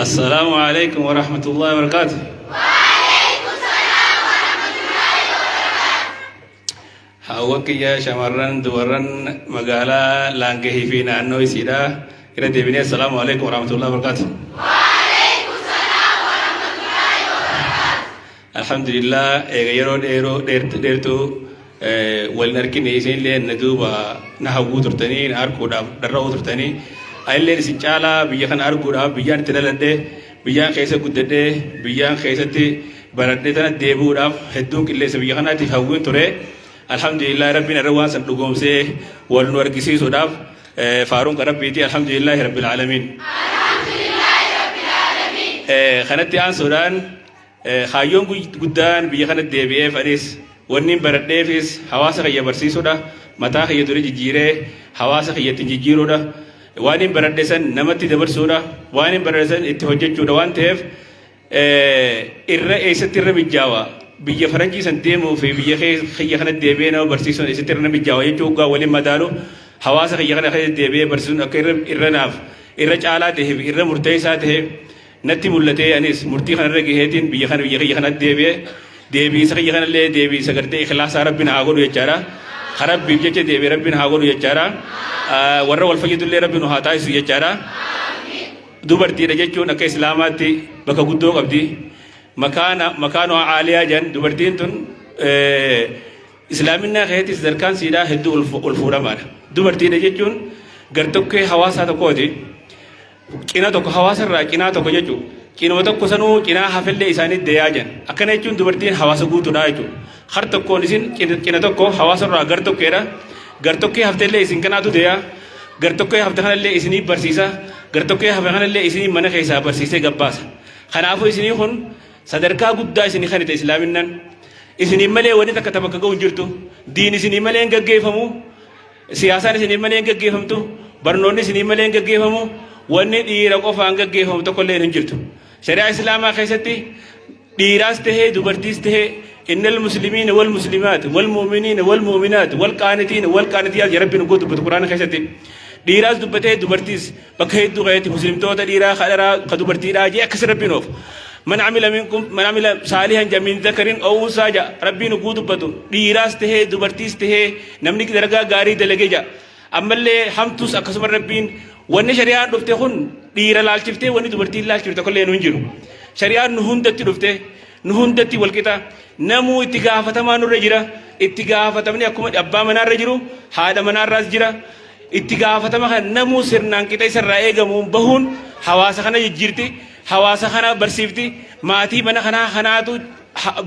Assalaamu alaikum wa rahmatullahi wa barakaatu. Hawwa kiyya shamarran dubarran magaalaa Laangahii fi naannoo isiidha. Irra deebinee assalaamu alaikum wa rahmatullahi wa barakaatu. Alhamdulillah, eega yeroo dheeroo dheertuu wal hin argine, isinillee na duuba na hawwuu turtanii, na arguudhaaf dharra'uu turtanii, anillee isin caalaa biyya kana arguudhaaf, biyyaan itti dhaladhe, biyyaan keessa guddadhe, biyyaan keessatti baradhe tana deebi'uudhaaf hedduun qilleensa biyya kanaatiif hawwiin ture. Alhamdulillah, Rabbiin irra waan san dhugoomsee wal nu argisiisuudhaaf faaruun kan Rabbiiti. Alhamdulillahi rabbil aalamiin. Kanatti aansuudhaan, kaayyoon guddaan biyya kana deebi'eef, anis wanni baradheefis hawaasa kiyya barsiisuudha. Mataa kiyya dura jijjiiree hawaasa kiyya ittiin jijjiiruudha. Waan hin baradhe san namatti dabarsuudha. Waan hin baradhe san itti hojjechuudha waan ta'eef, irra eessatti irra mijjaawa, biyya faranjii san deemuu fi biyya kiyya kana deebi'ee nama barsiisuun eessatti irra mijjaawa jechuu hoggaa waliin madaalu, hawaasa kiyya kana keessa deebi'ee barsiisuun akka irra naaf irra caalaa ta'eef, irra murteessaa ta'eef natti mul'atee, anis murtii kanarra gaheetiin biyya kana, biyya kiyya kanatti deebi'e. Deebiinsa kiyya kanallee deebiinsa gartee ikhlaasaa Rabbiin haa godhu jechaadha. Ka Rabbiif jecha deebi'e Rabbiin haa godhu jechaadha. Warra wal fayyadullee Rabbi nu haa taasisu jechaadha. Dubartiidha jechuun akka Islaamaatti bakka guddoo qabdi. Makaana makaanoo aaliyaa jedhan. Dubartiin tun Islaaminaa keessatti sadarkaan siidhaa hedduu ol fuudhamaadha. Dubartiidha jechuun gartokkee hawaasaa tokkooti. Cina tokko hawaasa irraa cinaa tokko jechuudha. Cinuma tokko sanuu cinaa hafellee isaanii deeyaa jiran. Akkana jechuun dubartiin hawaasa guutuudha jechuudha. Har tokkoon isin cina tokko hawaasa irraa gar tokkeedha. Gar tokkee hafteellee isin kanaatu deeyaa. Gar tokkee hafte kanallee isinii barsiisa. Gar tokkee hafe kanallee isinii mana keessaa barsiisee gabbaasa. Kanaafuu isinii kun sadarkaa guddaa isinii kanite Islaaminaan. Isinii malee wanni takka bakka ga'u hin jirtu. Diin isinii malee hin gaggeeffamu. Siyaasaan isinii malee hin gaggeeffamtu. Barnoonni isinii malee hin gaggeeffamu. Wanni dhiira qofaan gaggeeffamu tokkollee hin jirtu. Shari'aa Islaamaa keessatti dhiiraas tahee dubartiis tahee, innal muslimiina wal muslimaat wal mu'miniina wal mu'minaat wal qaanitiina wal qaanitiyaat ya Rabbiin uggoo dubbatu Quraana keessatti. Dhiiraas dubbatee dubartiis bakka hedduu keessatti muslimtoota dhiiraa kadharaa ka dubartiidhaa jee akkas Rabbiin oofu. Man amila minkum man amila saalihan ja min zakarin aw unsaa ja Rabbiin ugguu dubbatu, dhiiraas tahee dubartiis tahee namni dalagaa gaarii dalage ja. Ammallee hamtuus akkasuma. Rabbiin wanni shari'aan dhufte kun dhiira laalchiftee wanni dubartiin laalchifte tokkollee nu hin jiru. Shari'aan nu hundatti dhufte, nu hundatti walqixa, namuu itti gaafatamaa nurra jira. Itti gaafatamni akkuma abbaa manaarra jiru haadha manaarraas jira. Itti gaafatama kan namuu sirnaan qixa isarraa eegamuun bahuun hawaasa kana jijjiirti, hawaasa kana barsiifti. Maatii mana kanaa kanaatu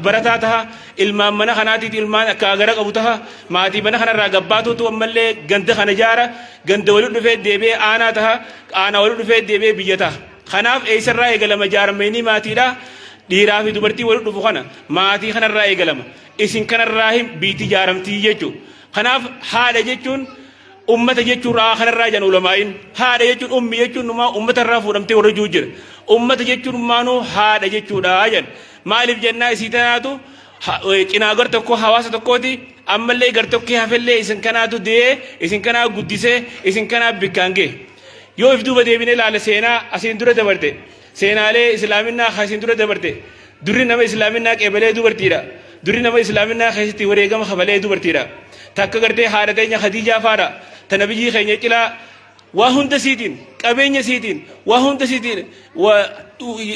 barataa taha, ilmaan mana kanaatiif ilmaan akka gara qabu taha. Maatii mana kanarraa gabbaatuutu ammallee ganda kana jaara, ganda walitti dhufee deebi'ee aanaa taha, aanaa walitti dhufee deebi'ee biyya taha. Kanaaf eessarraa eegalama jaarmeenii maatiidha? Dhiiraa fi dubartii walitti dhufu kana, maatii kanarraa eegalama. Isin kanarraa hin biitti jaaramtii jechuudha. Kanaaf haadha jechuun ummata jechuun kanarraa jedhan ulamaa'iin. Haadha jechuun, ummi jechuun numaa ummata irraa fuudhamtee warra jiru jira. Ummata jechuun maanuu haadha jechuudha jedhan. Maaliif jennaa, isii tanaatu cinaa gar tokko hawaasa tokkooti. Ammallee gar tokkee hafellee isin kanaatu de'ee, isin kanaa guddisee, isin kanaa bikkaan ga'e. Yoo if duuba deebinee ilaale, seenaa asiin dura dabarte, seenaalee Islaaminaa asiin dura dabarte, durri nama Islaaminaa qeebalee dubartiidha. Durri nama Islaaminaa keessatti wareegama kafalee dubartiidha. Takka gartee haadha teenya Khadiijaa faadha. Ta nabiyyii keenya cilaa waa hunda siitiin, qabeenya siitiin, waa hunda siitiin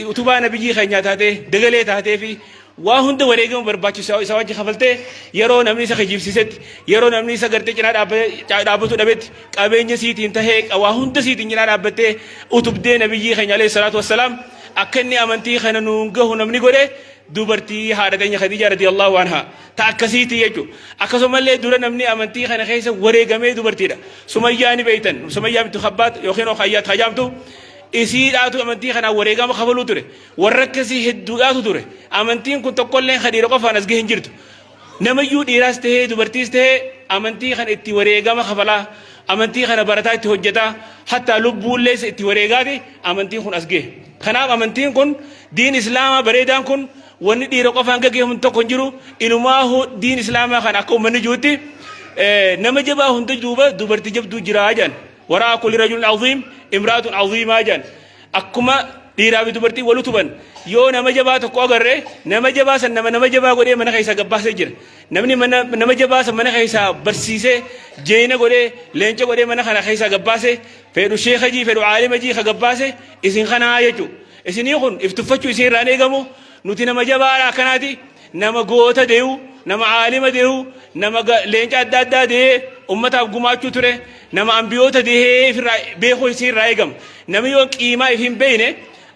utubaa nabiyyii keenyaa taatee, dagalee taatee fi waa hunda wareegama barbaachisu isa wajji kafaltee, yeroo namni isa kijibsiisetti, yeroo namni isa gartee cinaa dhaabbatu dhabetti, qabeenya siitiin tahee, waa hunda siitiin cinaa dhaabbattee utubdee nabiyyii keenya alayhi salaatu wassalaam akka inni amantii kana nuun gahu namni godhe dubartii haadha teenya Khadiija radiyallahu anha ta akkasiiti jechuudha. Akkasumallee dura namni amantii kana keessa wareegamee dubartiidha. Sumayyaa ni beektan. Sumayyaa bintu Khabbaat yookiin Khayyaat Hajaamtu isiidhaatu amantii kanaan wareegama kafaluu ture. Warra akkasii hedduudhaatu ture. Amantiin kun tokkollee kan dhiira qofaan as gahe hin jirtu. Namayyuu dhiiraas tahee dubartiis tahee amantii kana itti wareegama kafalaa, amantii kana barataa, itti hojjetaa, hattaa lubbuullee itti wareegaati amantiin kun as gahe. Kanaaf amantiin kun, diin Islaamaa bareedaan kun, wanni dhiira qofaan gaggeeffamu tokko hin jiru. Inumaahu diin Islaamaa kana akka uummanni jirutti nama jabaa hunda duuba dubartii jabduu jiraa jedhan. Waraa kulli rajulin aziim imraatun aziimaa jedhan. Akkuma Dhiiraa fi dubartiin wal utuban. Yoo nama jabaa tokko agarre, nama jabaa san nama nama jabaa godhee mana keessaa gabbaasee jira. Namni mana nama jabaa san mana keessaa barsiisee, jeeyna godhee, leenca godhee mana kana keessaa gabbaase, fedhu sheekha jii, fedhu aalima jii ka gabbaase isin kanaa jechuudha. Isinii kun if tuffachuu isin irraan eegamu. Nuti nama jabaadha akkanaati. Nama goota dee'u, nama aalima dee'u, nama leenca adda addaa dee'ee ummataaf gumaachuu ture, nama ambiyoota dee'ee ifirraa beekuu isin irraa eegama. Namni yoo qiimaa if hin beekne,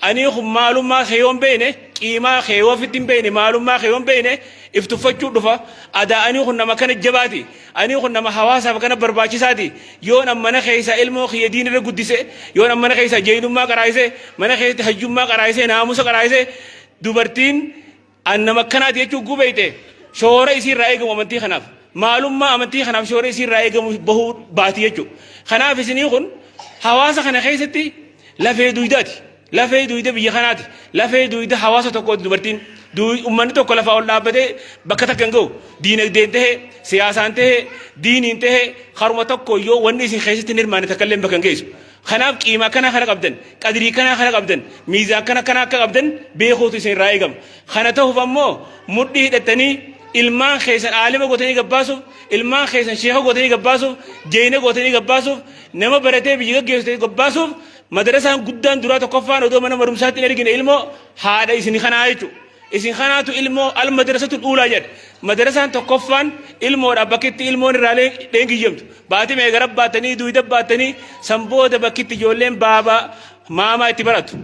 anii kun maalummaa kee yoo hin beekne, qiimaa kee yoo ofitti hin beekne, maalummaa kee yoo hin beekne, if tuffachuu dhufa. Adaa anii kun nama kana jabaati. Anii kun nama hawaasaaf kana barbaachisaati. Yoon an mana keessaa ilmoo kiyya diin irra guddise, yoon an mana keessaa jeeynummaa qaraayise, mana keessatti hayyummaa qaraayise, naamusa qaraayise, dubartiin an nama akkanaati jechuu gubeeyte, shoora isii irraa eegamu amantii kanaaf, maalummaa amantii kanaaf shoora isii irraa eegamu bahuu baati jechuudha. Kanaaf isinii kun hawaasa kana keessatti lafee duydaati. Lafee duyda biyya kanaati. Lafee duyda hawaasa tokkooti dubartiin. Uummanni tokko lafaa ol dhaabbatee bakka takka hin ga'u. Diinagdeen tahee, siyaasaan tahee, diiniin tahee, karuma tokko yoo wanni isin keessatti hin hirmaanne takka illee bakka hin geessu. Kanaaf qiima akkanaa kana qabdan, qadrii kanaa kana qabdan, miizaa akkana kana akka qabdan beekuutu isin irraa eegama. Kana ta'uuf ammoo mudhii hidhattanii ilmaan keessan aalima gootanii gabbaasuuf, ilmaan keessan sheeka gootanii gabbaasuuf, jeeyna gootanii gabbaasuuf, nama baratee biyya gaggeessu gabbaasuuf, madarasaan guddaan duraa tokkoffaan odoo mana barumsaatti hin ergine ilmoo haadha isin kanaa jechuudha. Isin kanaatu ilmoo al madrasatul uulaa jedha. Madarasaan tokkoffaan ilmoodha bakkitti ilmoon irraa leengiyyamtu. Baatii meeqa gara baatanii duwida baatanii san booda bakkitti ijoolleen baabaa maamaa itti baratu.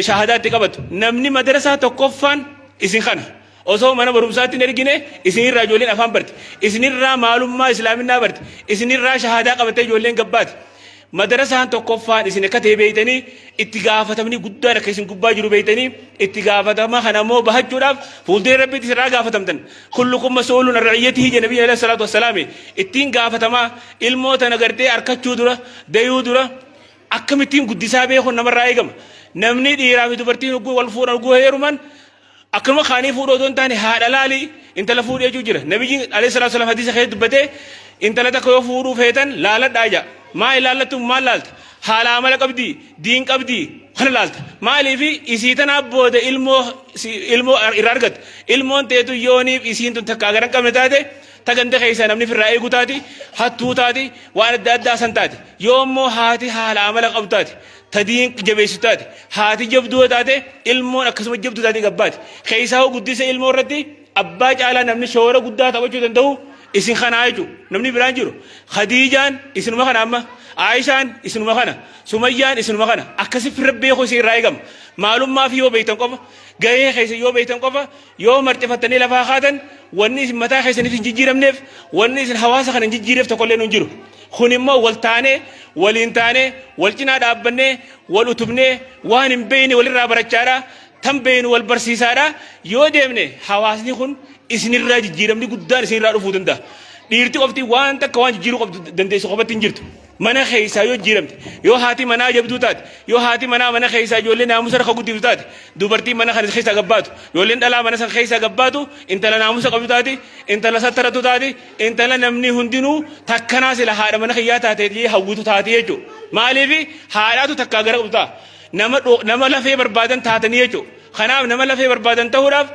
Shahadaa itti qabatu. Namni madarasaa tokkoffaan isin kana. Osoo mana barumsaatti hin ergine isinirraa ijoolleen afaan barti. Isinirraa maalummaa islaaminaa barti. Isinirraa shahadaa qabattee ijoolleen gabbaati. Madarasaan tokkoffaan isin akka ta'e beektanii, itti gaafatamni guddaan akka isin gubbaa jiru beektanii, itti gaafatama kana immoo bahachuudhaaf fuuldura Rabbiitti isin irraa gaafatamtan. Kullukum mas'uulun an ra'iyyatihi jedha Nabiyyiin alayhi salaatu wassalaami. Ittiin gaafatamaa ilmoo tana gartee arkachuu dura, dayuu dura akkamittiin guddisaa beekuun namarraa eegama. Namni dhiiraa fi dubartiin hogguu wal fuudhan, hogguu heeruman, akkanuma kaanii fuudhuu otoo hin taane haadha laali intala fuudhee jechuu jira. Nabiyyiin alayhi salaatu wassalaam hadiisa keessatti dubbatee, intala takka yoo fuudhuu feetan laaladhaa jedha. Maa ilaallattu? Maal laalta? Haala amala qabdii, diin qabdii kana laalta. Maaliif? Isii tanaa booda ilmoo ilmoo irraa argatta. Ilmoon teetu yooniif isiin tun takkaa gara hin qabne taate, ta ganda keessaa namni firraa eegu taati, hattuu taati, waan adda addaa san taati. Yoo immoo haati haala amala qabdu taate, ta diin jabeessitu taate, haati jabduu yoo taate, ilmoon akkasuma jabduu taate gabbaati. Keessaa hoo guddisa ilmoo irratti abbaa caalaa namni shoora guddaa taphachuu danda'u isin kanaa jechuudha. Namni biraan jiru. Khadiijaan isinuma kana amma. Aayishaan isinuma kana. Sumayyaan isinuma kana. Akkasi firra beekuu isin irraa eegama. Maalummaa fi yoo beektan qofa, gahee keessa yoo beektan qofa, yoo marxifattanii lafaa kaatan, wanni isin mataa keessaniif hin jijjiiramneef, wanni isin hawaasa kana hin jijjiireef tokkollee hin jiru. Kun immoo wal taanee, waliin taanee, wal cinaa dhaabbannee, wal utubnee, waan hin beekne walirraa barachaadha, tan beeknu wal barsiisaadha. Yoo deemne hawaasni kun isinirraa jijjiiramni guddaan isinirraa dhufuu danda'a. Dhiirti qofti waan takka waan jijjiiruu qabdu dandeessu qofatti hin jirtu. Mana keessaa yoo jijjiiramte, yoo haati manaa jabduu taate, yoo haati manaa mana keessaa ijoollee naamusa irra guddiftu taate, dubartiin mana kana keessaa gabbaatu, ijoolleen dhalaa mana sana keessaa gabbaatu, intala naamusa qabdu taati, intala sattaratu taati, intala namni hundinuu takkanaa sila haadha mana kiyyaa taate jedhee hawwitu taati jechuudha. Maaliif? Haadhaatu takkaa gara qabdu ta'a. Nama lafee barbaadan taatanii jechuudha. Kanaaf nama lafee barbaadan ta'uudhaaf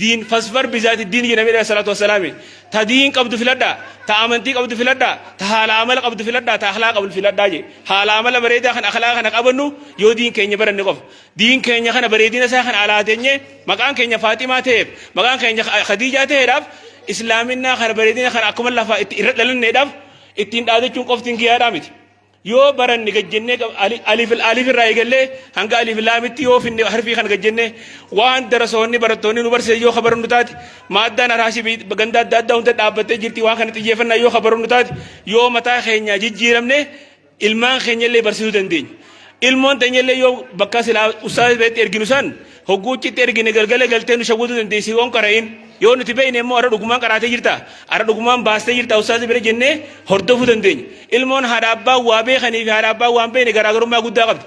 diin fasfar bizaati diin jedhamee alayhi salaatu wassalaami. Ta diin qabdu filadhaa, ta amantii qabdu filadhaa, ta haala amala qabdu filadhaa, ta akhlaa qabdu filadhaa jedhe. Haala amala bareedaa kan akhlaa kana qabannu yoo diin keenya baranne qofa. Diin keenya kana bareedina isaa kana alaa teenyee maqaan keenya Faaximaa ta'eef, maqaan keenya Khadiijaa ta'eedhaaf, islaaminaa kana bareedina kana akkuma lafa itti irra dhalanneedhaaf ittiin dhaadachuun qofti hin giyaadhaa miti. Yoo baranne gajjennee alif alif irraa eegallee hanga alif laamitti yoo finne, harfii kana gajjennee waan darasoonni barattoonni nu barsiisan yoo kabarannu taate, maaddaan araashii ganda adda addaa hunda dhaabbattee jirti, waan kana xiyyeeffannaa yoo kabarannu taate, yoo mataa keenya jijjiiramne, ilmaan keenya illee barsiisuu dandeenya. Ilmoon teenya illee yoo bakka silaa ustaaza biratti erginu san hogguuchitti ergine, galgala galtee nu shawwaduu dandeessi yoon qara'in. Yoo nuti beekne immoo, "Arra dhugumaan qaraatee jirta, arra dhugumaan baastee jirta ustaaza bira?" jennee hordofuu dandeenya. Ilmoon haadha abbaa waa beekanii fi haadha abbaa waan beekne garaagarummaa guddaa qabdi.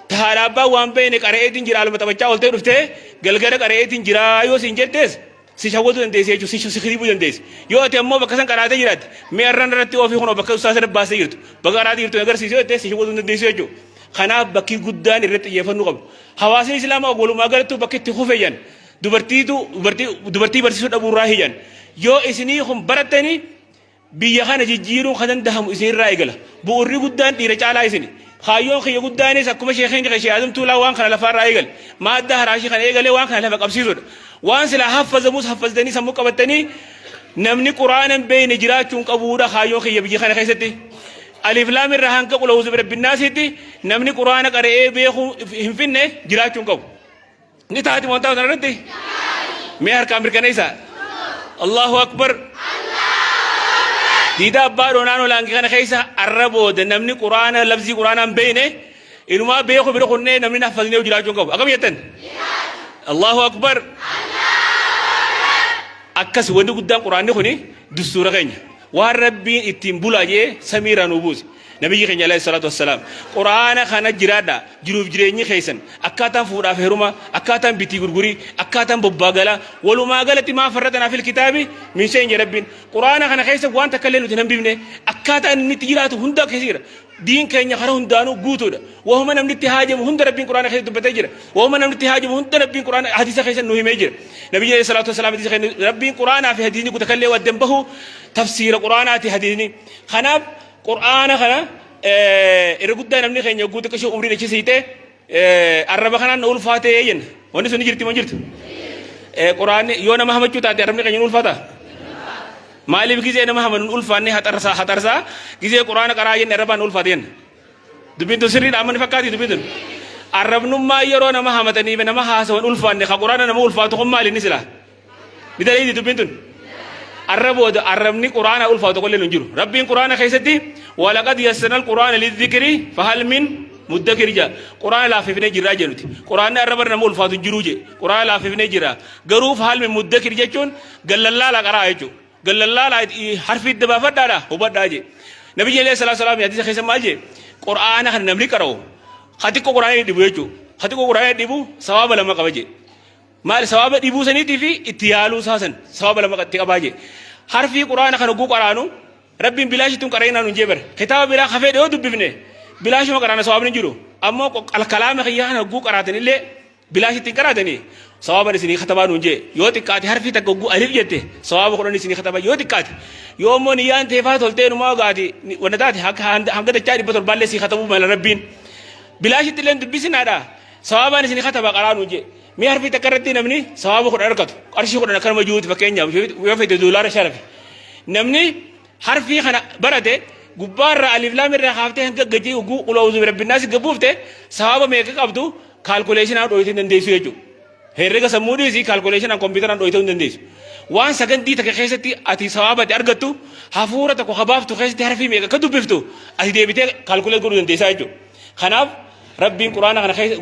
Ta haadha abbaa waan beekne qara'eetiin jira, aluma taphachaa ooltee dhuftee galgala qara'eetiin jira yoo siin jettees si shawwaduu dandeessi jechuudha, si kiribuu dandeessi. Yoo ati ammoo bakka san qaraatee jiraatte, "Mi'a irraan irratti ofii kunoo bakka ustaaza irra baastee jirtu, bakka qaraatee jirtu agarsiisu" yoo jette, si shawwaduu dandeessi jechuudha. Kanaaf bakki guddaan irratti xiyyeeffannuu qabnu. Hawaasni Islaamaa walumaa galattuu bakki itti kufe jedhan dubartiitu dubartii dubartii barsiisuu dhabuurraa jedhan. Yoo isinii kun barattanii biyya kana jijjiiruun kan dandahamu isinirraa eegala. Bu'urri guddaan dhiira caalaa isini. Kaayyoon kiyya guddaanis akkuma sheekhiin kiyya Sheekh Aadam Tuulaa waan kana lafaarraa eegale. Maaddaa haraashii kana eegalee waan kana lafa qabsiisuudha. Waan silaa haffazamus haffaztanii sammuu qabattanii namni Qur'aana hin beekne jiraachuu hin qabuudha kaayyoon kiyya biyya kana keessatti. Alif laam irraa hanga qul a'uuzu birabbinnaasiitti namni Qur'aana qara'ee beekuu hin finne jiraachuu hin qabu. Ni taati moo hin taatu irratti? Mee harkaan mirkaneessaa. Allahu Akbar. Diidaa abbaa dhoonaan olaange kana keessa arra booda namni Qur'aana labsii Qur'aanaa hin beekne inumaa beeku bira kunnee namni naffasnee jiraachuu hin qabu. Akkam jettan? Allahu Akbar. Akkas wanni guddaan Qur'aanni kuni dustuura keenya. Waan Rabbiin ittiin bulaa jee samiirraa nuu buuse. Nabiyyi keenya alayhi salaatu wassalaam Qur'aana kana jiraadha jiruuf jireenyi keessan akkaataan fuudhaaf heeruma akkaataan bitii gurgurii akkaataan bobbaa galaa walumaa galatti maa farraxanaa fil kitaabi min shay'in jedhe Rabbiin Qur'aana kana keessa waan takka illee nuti hin hambifne akkaataa inni itti jiraatu hundaa keessa jira. Diin keenya karaa hundaanuu guutuudha. Wahuma namni itti haajamu hunda Rabbiin Qur'aana keessatti dubbatee jira. Wahuma namni itti haajamu hunda Rabbiin Qur'aana hadiisa keessa nu himee jira. Nabiyyi alayhi salaatu wassalaam hadiisa keessa Rabbiin Qur'aanaa fi hadiisni kutakallee waddan bahu tafsiira Qur'aanaati hadiisni. Kanaaf Qur'aana kana irra guddaa namni keenya yogguu xiqqishoo umriin achi siite arraba kanaan na ulfaatee jenna. Wanni sun ni jirti moo hin jirtu? Qur'aanni yoo nama hamachuu taate arrabni keenya ni ulfaata? Maaliif gizee nama hamanu hin ulfaanne haxarsaa haxarsaa gizee quraana qaraa jenne arrabaan nu ulfaate jenna. Dubbiin tun sirriidha amma ni fakkaati dubbiin tun. Arrabnummaa yeroo nama hamatanii fi nama haasawan ulfaanne ka quraana nama ulfaatu kun maali inni silaa? Ni daleeydi dubbiin tun. Arra booda arrabni quraana ulfaatu tokkollee hin jiru. Rabbiin quraana keessatti walaqad yassarnal quraana lidhikri fahal min muddakir jedha. Quraana laaffifnee jirraa jedhu nuti. Quraanni arraba nama ulfaatu hin jiru jedhe. Quraana laaffifnee jira. Garuu fahal min muddakir jechuun gallallaala qaraa jechuudha. Gallallaala harfi itti baafadhaadha hubadhaa jedhe. Nabiyyi alayhi salaatu salaam hadiisa keessa maal jedhe? Qur'aana kana namni qara'u ka xiqqoo qur'aana dhibu jechuudha. Ka xiqqoo qur'aana dhibu sawaaba lama qaba jedhe. Maal sawaaba dhibuu saniitii fi itti yaaluu isaa san sawaaba lama itti qabaa jedhe. Harfii qur'aana kana guu qaraanu Rabbiin bilaashitti hin qara'inaa nuun jee bara. Kitaaba biraa ka fedhe yoo dubbifne bilaashuma qaraana sawaabni hin jiru. Ammoo kalaama kiyyaa kana guu qaraatan illee Bilaashitti hin qaraatanii sawaaban isinii katabaa nuun jee yoo xiqqaate harfii takka hogguu alif jette sawaaba kudhan isinii kataba yoo xiqqaate yoo immoo niyyaan teefaa toltee numaa gaati wanna taate hanga dachaa dhibba torbaallee sii katabuu mala rabbiin bilaashitti illee dubbisinaadha sawaabaan isinii kataba qaraa nuun jee mee harfii takka irratti namni sawaaba kudhan argatu qarshii kudhan akkanuma jiruuti fakkeenyaaf yoo fedhe doolaara sharafe namni Harfii kana barate gubbaarraa alif laam irraa kaaftee hanga gadi ugguu qul a'uuzu birabbinnaasi gabbuufte sawaaba meeqa qabdu kaalkuleeshinaan dhooytee hin dandeessu jechuudha. Herrega sammuu dhiisi kaalkuleeshinaan kompiitaraan dhooytee hin dandeessu. Waan sagandii takka keessatti ati sawaaba ati argattu hafuura tokko ka baaftu keessatti harfii meeqa akka dubbiftu ati deebitee kaalkuleet godhuu dandeessaa jechuudha. Kanaaf Rabbiin quraana kana keessa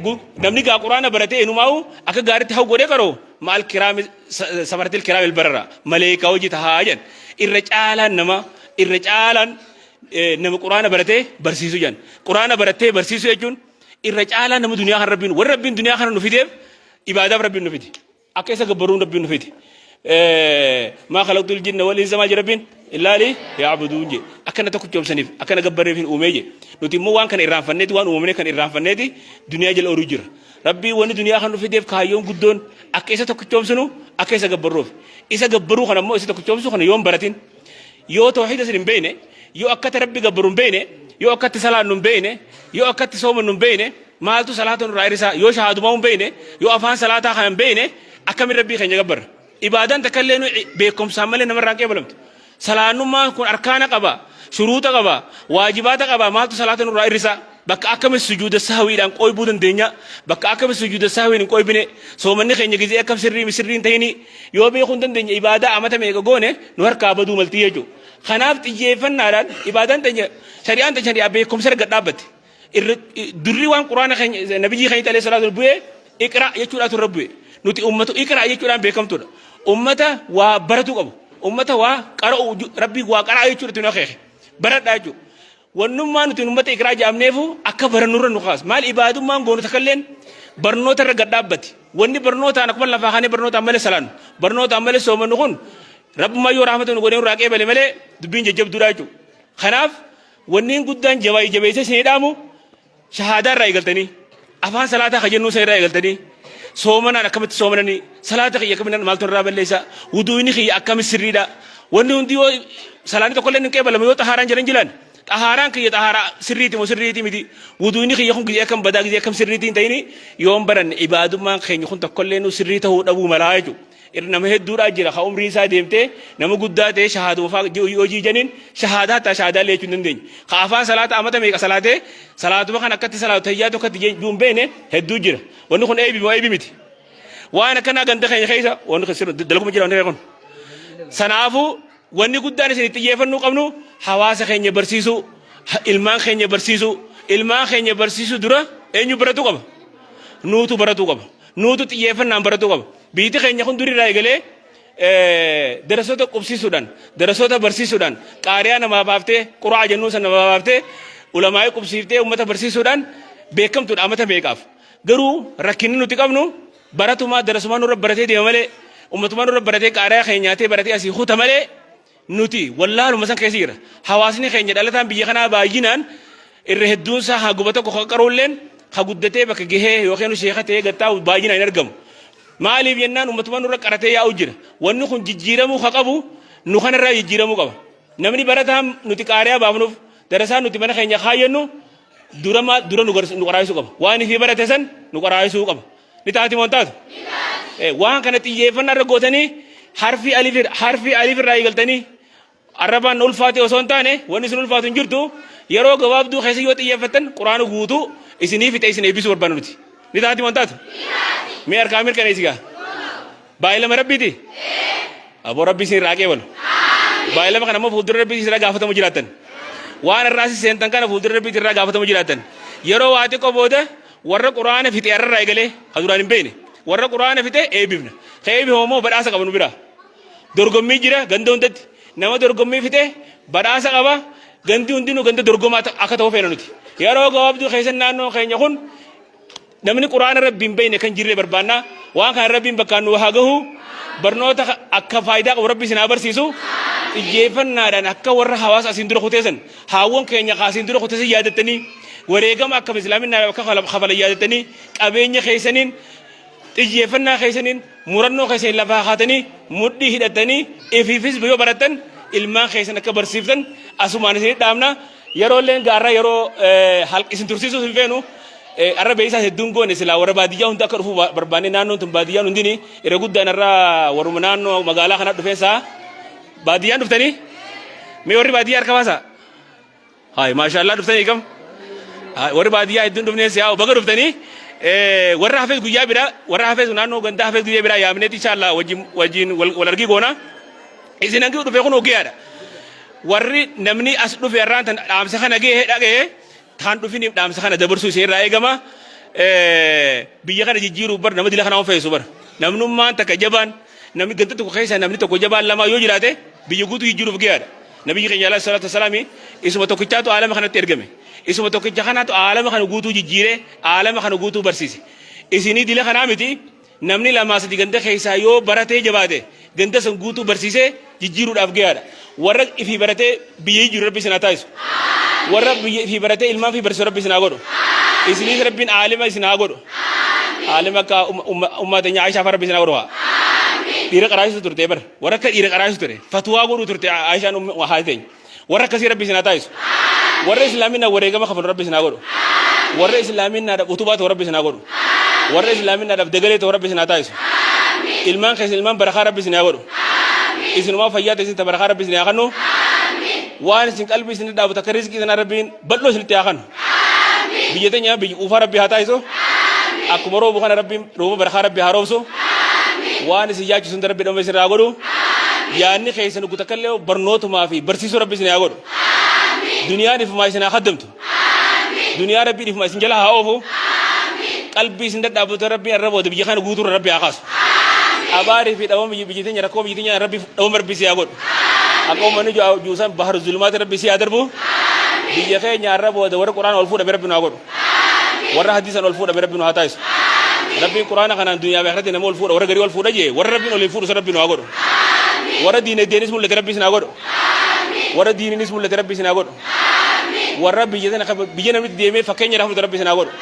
namni gaa quraana baratee inumaa'u akka gaariitti haww godhee qara'u maal kiraami safaratil kiraamil barara maleekaa hojii tahaa jedhan irra caalaan nama irra caalaan nama quraana baratee barsiisu jedhan quraana barattee barsiisu jechuun irra caalaan nama duniyaa kana rabbiin warra rabbiin duniyaa kana nu fideef ibaadaaf rabbiin nu fide akka isa gabbaruun rabbiin nu fide maa khalaqtul jinna wal insa maal jedhe rabbiin illaa li ya'buduun jedhe akka na tokkichoomsaniif akka na gabbareef hin uumee jedhe nuti immoo waan kana irraanfanneeti waan uumamne kana irraanfanneeti duniyaa jala ooluu jira Rabbiin wanni duniyaa kana nu fideef kaayyoon guddoon akka isa tokkichoomsinu akka isa gabbarruuf. Isa gabbaruu kana immoo isa tokkichoomsuu kana yoo hin baratin yoo tawhiida isin hin beekne yoo akkatti Rabbi gabbaru hin beekne yoo akkatti salaannu hin beekne yoo akkatti soomannu hin beekne maaltu salaata nurraa hir'isaa yoo shahaadumaa hin beekne yoo afaan salaataa kana hin beekne akkamiin Rabbii keenya gabbarra. Ibaadaan takka illee nu beekumsaan malee namarraa hin qeebalamtu. Salaannummaan kun arkaana qaba, shuruuxa qaba, waajibaata qaba maaltu salaata nurraa hir'isa? Bakka akkami sujuuda sahwiidhaan qooybuu dandeenya? Bakka akkami sujuuda sahwiin hin qooybine? Soomanni keenya gizee akkam sirrii sirrii hin tahini? Yoo beekuu hin dandeenye ibaadaa amata meeqa goone nu harkaa baduu maltii jechuudha. Kanaaf xiyyeeffannaadhaan ibaadaan teenya shari'aan teenya shari'aa beekumsa erga dhaabbatte. Irra durri waan quraana keenya nabiyyii keenya alayhi salaatu bu'ee iqra jechuudhaatu irra bu'e. Nuti ummatu iqra jechuudhaan beekamtuudha. Ummata waa baratuu qabu. Ummata waa qara'u rabbii waa qara'a jechuudha nu akeeke. Baradhaa jechuudha. Wannummaa nuti ummata iqraa jedhamneefu akka barannurra nu kaasa. Maal ibaadummaan goonu takkalleen barnoota irra gad dhaabbati. Wanni barnootaan akkuma lafaa kaanee barnootaan malee salaannu barnootaan malee soomannu kun rabbummaa yoo rahmata nu godhee nurraa qeebale malee dubbiin jajjabduudha jechuudha. Kanaaf Wanniin guddaan jabaay jabeessee isinii dhaamu Shahaadaa irraa eegaltanii, afaan salaataa ka jennuu san irraa eegaltanii, soomanaan akkamitti soomananii, salaata kiyya akkamitti maaltu irraa balleessa, wuduuyni kiyya akkamitti sirriidha. Wanni hundi yoo salaanni tokkollee hin qeebalamu yoo xahaaraan jiran jiran. Xahaaraan kiyya xahaaraa sirriiti moo sirriiti miti. Wuduuyni kiyya kun gizee akkam badaa gizee akkam sirriitii hin ta'ini yoon baranne ibaadummaan keenya kun tokkollee nu sirrii ta'uu dhabuu malaa jechuudha. Nama hedduudhaa jira ka umriin isaa deemtee nama guddaa ta'ee shahaaduma fa'aa yoo jiijaniin shahaadaa hattaa shahaadaa illee jechuu hin dandeenye. Ka afaan salaata amata meeqa salaatee salaatuma kan akkatti salaatu tayyaa tokkotti jechuu hin beekne hedduu jira. Wanni kun eebi moo eebi miti. Waan akkanaa ganda keenya keessa wanni kun sirri dalaguma jira wanni kun. Sanaafuu wanni guddaan isin itti xiyyeeffannuu qabnu hawaasa keenya barsiisuu, ilmaan keenya barsiisuu, ilmaan keenya barsiisuu dura eenyu baratuu qaba? Nuutu baratuu qaba. Nuutu xiyyeeffannaan baratuu qaba. Biyyi keenya kun durirraa eegalee darasoota qubsiisuudhaan, darasoota barsiisuudhaan, qaariyaa namaa baaftee, qura'aa jennuu sana namaa baaftee, ulamaa'ii qubsiiftee uummata barsiisuudhaan beekamtuudha amata meeqaaf. Garuu rakkinni nuti qabnu baratumaa darasumaa nurra baratee deema malee, ummatumaa nurra baratee qaariyaa keenya nyaatee baratee asii kuta malee nuti wallaaluma san keessa jira. Hawaasni keenya dhalataan biyya kanaa baay'inaan irra hedduun isaa haguma tokko kan qaruulleen ka guddatee bakka gahee yookiin sheeka ta'ee gattaa'u baay'inaan hin argamu. Maaliif jennaan uummatuma nurra qaratee yaa'u jira. Wanni kun jijjiiramuu ka qabu nu kanarraa jijjiiramuu qaba. Namni barataan nuti qaariyaa baafnuuf darasaan nuti mana keenya kaayyannu dura dura nu qaraayisuu qaba. Waan ifii barate san nu qaraayisuu qaba. Ni taati moo hin taatu? Waan kana xiyyeeffannaa irra gootanii harfii alif harfii alif irraa eegaltanii arrabaan na ulfaate osoo hin taane wanni isin ulfaatu hin jirtu yeroo gabaabduu keessa yoo xiyyeeffattan quraana guutuu isinii fixe isin eebbisuu barbaanna nuti. Ni taati moo hin taatu? Mee harkaa mirkaneessi gaa. Baay'ilama rabbiiti? Aboo rabbi isin irraa qeebalu. Baay'ilama kana immoo fuuldura rabbii isin irraa gaafatamu jiraattan. Waan irraa si seentan kana fuuldura rabbii irraa gaafatamu jiraattan. Yeroo waa xiqqoo booda warra quraana fixe irraa eegalee ka duraan hin beekne warra quraana fixe eebbifna. Ka eebbifamu immoo badhaasa qaba nu biraa. Dorgommii jira ganda hundatti. Nama dorgommii fixe badhaasa qaba. Gandi hundinuu ganda dorgomaa akka ta'u feena nuti. Yeroo gabaabduu keessan naannoo keenya kun Namni Qur'aana Rabbii hin beekne kan jirre barbaanna. Waan kana Rabbiin bakkaan nu haa gahu. Barnoota akka faayidaa qabu Rabbi isin haa barsiisu. Xiyyeeffannaadhaan akka warra hawaasa asiin dura kuteessan haawwan keenya ka asiin dura kuteessan yaadattanii wareegama akka islaaminaa akka kafalan yaadattanii qabeenya keessaniin xiyyeeffannaa keessaniin murannoo keessaniin lafaa kaatanii mudhii hidhattanii ifiifis yoo barattan ilmaan keessan akka barsiiftan asumaan isin dhaamna. Yeroo illeen gaarraa yeroo isin tursiisuus hin feenu. Arra beeysaas hedduun goone silaa warra baadiyyaa hunda akka dhufu barbaanne naannoon tun baadiyyaan hundini irra guddaan irra warruma naannoo magaalaa kana dhufeen saa baadiyyaan dhuftanii mee warri baadiyyaa harka baasaa haay maashaallah dhuftanii kam warri baadiyyaa hedduun dhufnee siyaa baga dhuftanii warra hafees guyyaa biraa warra hafees naannoo gandaa hafees guyyaa biraa yaamneeti inshallah wajjin wajjin wal argii goona isin hangi dhufe kun ogeyaadha warri namni as dhufe irraan tan dhaamsa kana gahee dhaga'e taan dhufiniif dhaamsa kana dabarsuu isin irraa eegama. Biyya kana jijjiiruuf bar nama dila kana waan feesu bar. Namnummaan takka jabaan namni ganda tokko keessa namni tokko jabaan lama yoo jiraate biyya guutuu jijjiiruuf gahaadha. Nabiyyi keenya alayhi salaatu wasalaami isuma tokkichaatu aalama kanatti ergame. Isuma tokkicha kanaatu aalama kana guutuu jijjiiree aalama kana guutuu barsiise. Isinii dila kanaa miti Namni lamaa sadi ganda keessaa yoo baratee jabaate ganda san guutuu barsiisee jijjiiruudhaaf gayaadha. Warra ifii baratee biyya jijjiiru Rabbi isin haa taasisu. Warra biyya ifii baratee ilmaan ifii barsiisu Rabbi isin haa godhu. Isiniis Rabbiin aalima isin haa godhu. Aalima akka ummaa teenya Aishaa fa'aa Rabbi isin haa godhu haa. Dhiira qaraasisu turte bar. Warra akka dhiira qaraasisu ture. Fatwaa godhuu turte Aishaan haati teenya. Warra akkasii Rabbi isin haa taasisu. Warra Islaaminaa wareegama kafalu Rabbi isin haa godhu. Warra Islaaminaadhaaf utubaa ta'u Rabbi isin haa godhu. Warra Islaaminaadhaaf dagalee ta'u Rabbi isin haa taasisu. Ilmaan keessan ilmaan barakaa Rabbi isin haa godhu. Isinumaa fayyaa ta'e isin ta barakaa Rabbi isin haa kennu. Waan isin qalbii isin dhaabu takka rizqii sana Rabbiin bal'oo isinitti haa kennu. Biyya teenya biyya quufaa Rabbi haa taasisu. Akkuma roobu kana Rabbiin rooba barakaa Rabbi haa roobsu. Waan isin yaachisu hunda Rabbi dhamma isin haa godhu. Yaanni keessan ugu takka illee barnootumaa fi barsiisuu Rabbi isin haa godhu. Duniyaan ifumaa isin haa kaddamtu. Duniyaa Rabbiin ifumaa isin jala haa oofu. Qalbii isin dadhaabatu Rabbiin arra booda biyya kana guutuurra Rabbi haa kaasu. Abaarii fi dhabama biyya teenya rakkoo biyya teenya Rabbi dhabama Rabbi si haa godhu. Akka uummanni juusan bahar zulumaati Rabbi si haa darbu. Biyya keenya arra booda warra Qur'aana ol fuudhame Rabbi nu haa godhu. Warra hadiisan ol fuudhame Rabbi nu haa taasisu. Rabbiin Qur'aana kanaan duniyaa fi akhiratti nama ol fuudha warra garii ol fuudha jee warra Rabbiin ol hin fuudhu san Rabbi nu haa godhu. Warra diinagdeenis mul'ate Rabbi isin haa godhu. Warra diiniinis mul'ate Rabbi isin haa godhu. Warra biyya tana biyya namni deemee fakkeenya irraa fudhatu Rabbi isin haa godhu.